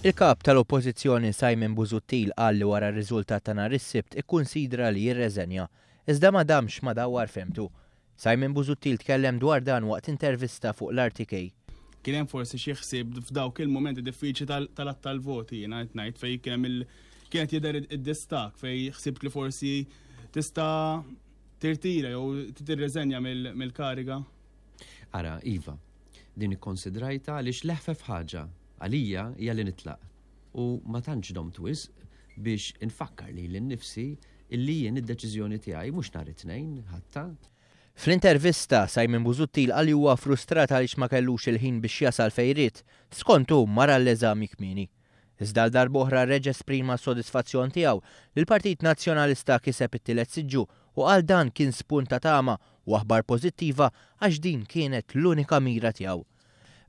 Il-Kap tal-Oppożizzjoni Simon Busuttil qal li wara r-riżultat ta' nhar is-Sibt ikkunsidra li jirreżenja, iżda ma damx ma dawwar fehmtu. Simon Busuttil tkellem dwar dan waqt intervista fuq l-RTK. Kien hemm forsi xi ħsieb f'dawk il-mumenti diffiċli tal-att tal-voti jiena qed ngħid fejn kien hemm il kienet jidher id-distakk fejn ħsibt li forsi tista' tirtira jew tirreżenja mill-kariga. Ara, iva, din ikkonsidrajtha għaliex l-eħfef ħaġa għalija hija li nitlaq u ma tantx domt wisq biex infakkar lili nnifsi illi jien id-deċiżjoni tiegħi mhux nhar it-Tnejn ħadtha. Fl-intervista, Simon Busuttil qal li huwa frustrat għaliex ma kellux il-ħin biex jasal fejn ried. Skont hu, mar għall-eżami kmieni. Iżda għal darb'oħra reġa' esprima s-sodisfazzjon tiegħu li l-Partit Nazzjonalista kiseb it-tielet siġġu u qal dan kien spunt ta' tama u aħbar pożittiva għax din kienet l-unika mira tiegħu.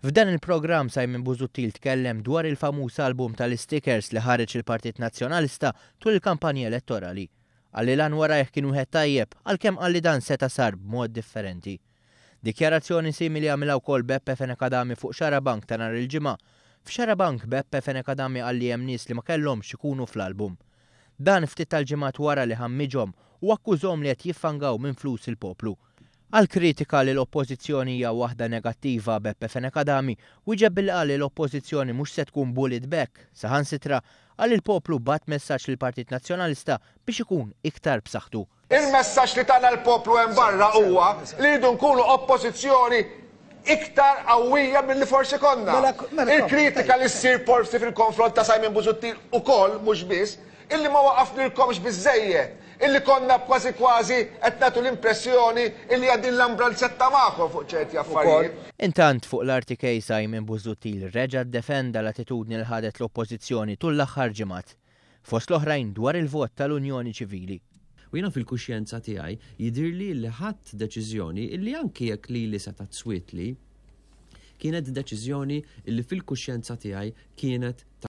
F'dan il-programm Simon Busuttil tkellem dwar il-famuż album tal-istikers li ħareġ il-Partit Nazzjonalista tul il-kampanja elettorali. Qal li l-għan warajh kien wieħed tajjeb għalkemm qal li dan seta' sar b'mod differenti. Dikjarazzjoni simili għamilha wkoll Beppe Fenech Adami fuq Xarabank ta' nhar il-Ġimgħa. F'Xarabank Beppe Fenech Adami qal li hemm nies li ma kellhomx ikunu fl-album. Dan ftit tal-ġimgħat wara li ħammiġhom u akkużhom li qed jiffangaw minn flus il-poplu. Għall-kritika li l-Oppożizzjoni hija waħda negattiva, Beppe Fenech Adami wieġeb billi qal li l-Oppożizzjoni mhux se tkun bullied back, saħansitra qal li l-poplu bagħat messaġġ lill-Partit Nazzjonalista biex ikun iktar b'saħħtu. Il-messaġġ li tana l-poplu hemm barra huwa li rridu nkunu Oppożizzjoni iktar qawwija milli forsi konna. Il-kritika li ssir forsi fil-konfront ta' Simon Busuttil ukoll, mhux biss, illi ma waqafnilkomx biżżejjed, illi konna kważi kważi qed nagħtu l-impressjoni illi għaddin l-ambranzetta magħkom fuq ċerti affarijiet. Intant, fuq l-RTK Simon Busuttil reġa' ddefenda l-attitudni li ħadet l-Oppożizzjoni tul l-aħħar ġimgħat. Fost l-oħrajn dwar il-vot tal-Unjoni Ċivili. U jiena fil-kuxjenza tiegħi jidhirli li ħadt deċiżjoni illi anki jekk lili setgħet swietli, kienet deċiżjoni illi fil-kuxjenza tiegħi kienet.